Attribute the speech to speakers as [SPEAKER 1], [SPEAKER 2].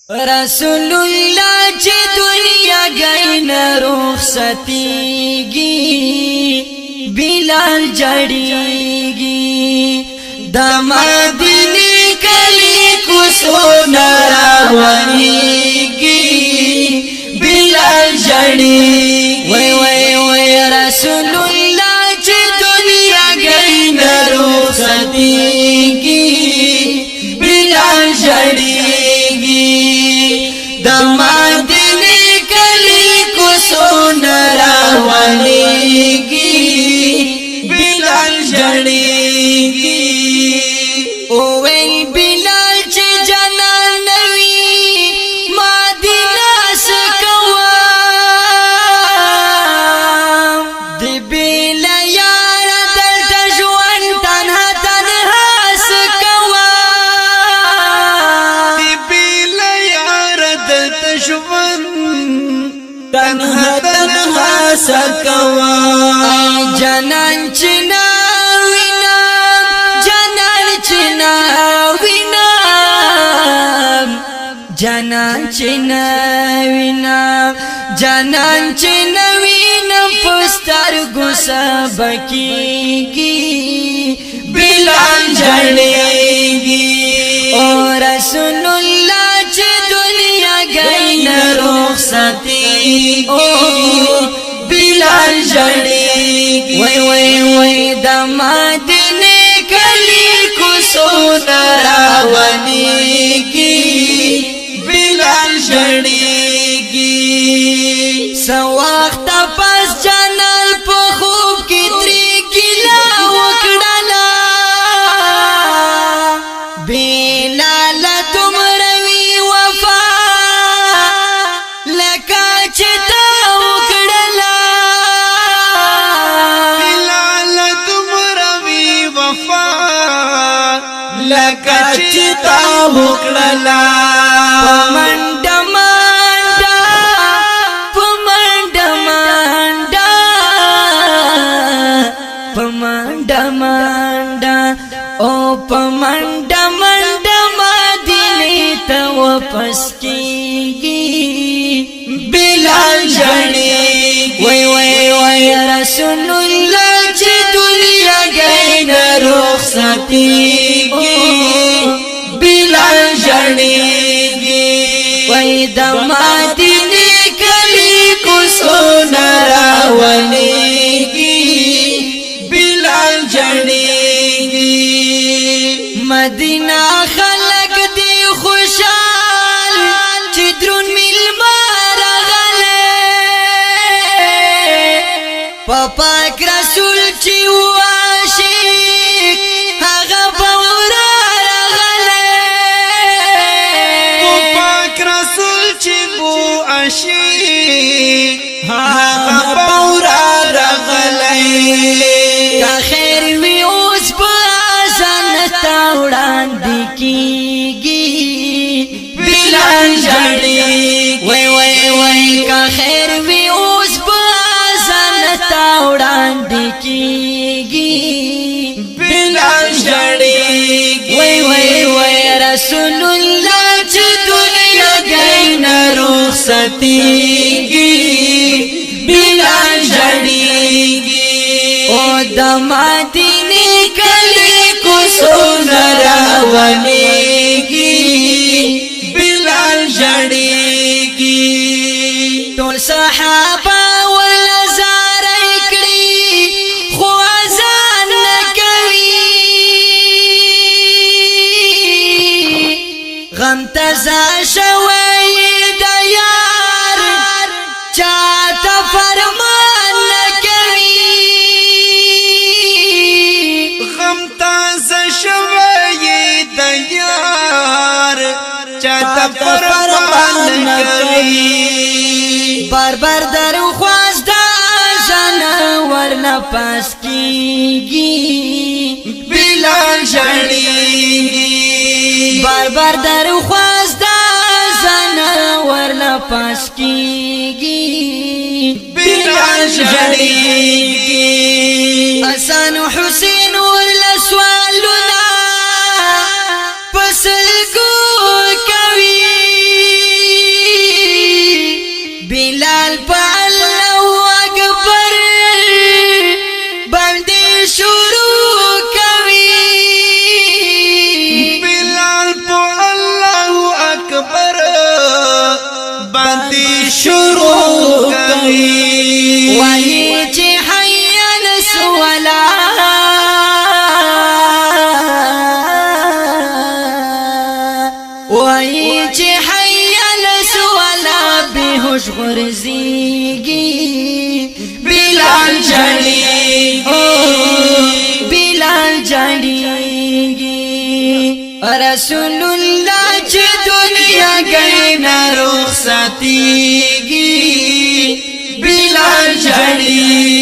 [SPEAKER 1] رسول الله چې دنیا گئی نه رخصتیږي، بلال جړیږي، د مدینه کلی کو سونا راوانیږي، بلال جړي۔ وای وای وای، رسول الله چې دنیا گئی نه رخصتیږي، بلال جړیږي، د مدینه کلی کو سونا راوانیږي،
[SPEAKER 2] بلال جړیږي۔
[SPEAKER 1] او ویل بلال چې جنان نوي مدینه سکوا، د بیل یار دلته ژوند تنها تنها سکوا،
[SPEAKER 2] دی بیل یار دلته ژوند تنها تنها سکوا۔
[SPEAKER 1] جنان چنا وینا، جنان چنا وینا، جنان چنا وینا، جنان چنا وینا، پستر غصه بکیږي،
[SPEAKER 2] بلال جړیږي۔
[SPEAKER 1] او رسول الله چې دنیا گئی نه
[SPEAKER 2] رخصتیږي، بلال جړیږي۔
[SPEAKER 1] وای وای وای، د مدینه کلی کو سونا
[SPEAKER 2] راونیږي، بلال جړیږي۔
[SPEAKER 1] سو وخت پس جنال په خوب کې تری ګلا وکړلا، بلال تمروي وفا لکه چې تا وکړلا،
[SPEAKER 2] بلال تمروي وفا لکه چې تا وکړلا۔
[SPEAKER 1] پمنډه منډه، پمنډه منډه، پمنډه منډه، او پمنډه منډه مدینه ته واپس کیږي،
[SPEAKER 2] بلال جړیږي۔
[SPEAKER 1] وای وای وای، رسول الله چې دنیا گئی نه
[SPEAKER 2] رخصتیږي، بلال جړیږي۔
[SPEAKER 1] وای د مدینه کلی کو
[SPEAKER 2] سونا راونیږي، بلال جړیږي۔
[SPEAKER 1] مدینه خلق دی خوشحال چې درون میلمه راغله، په پاک رسول چې واشي هغه بورا راغله،
[SPEAKER 2] په پاک رسول چې بو اشي هغه بورا راغلی۔
[SPEAKER 1] که خیر وی اوس په اذان ته وړاندې کیږي،
[SPEAKER 2] بلال جړیږي۔
[SPEAKER 1] وای وای وای، که خیر وی اوس په اذان ته وړاندې کیږي،
[SPEAKER 2] بلال جړیږي۔
[SPEAKER 1] وای وای وای، رسول الله چې دنیا گئی نه
[SPEAKER 2] رخصتیږي، بلال جړیږي۔
[SPEAKER 1] او د مدینه کلی کو
[SPEAKER 2] سونا راونیږي، بلال جړیږي۔
[SPEAKER 1] ټول صحابه ورله زارۍ کړي خو اذان نه کوي، غم تازه شوی د یار چاته فرمان نه کوي،
[SPEAKER 2] غم تازه شوی د یار چاته فرمان نه کوي،
[SPEAKER 1] بار بار درخواست د اذان ورله پاس کیږي،
[SPEAKER 2] بلال جړیږي۔
[SPEAKER 1] بار بار درخواست د اذان ورله پاس کیږي،
[SPEAKER 2] بلال جړیږي۔
[SPEAKER 1] حسن حسین ورله سوالونه پسلګو کوي۔ هوش غورځيږي.
[SPEAKER 2] بلال ژړېږي.
[SPEAKER 1] او بلال ژړېږي. رسول الله چې دنیا ګۍ نه رخصتيږي،
[SPEAKER 2] بلال ژړېږي.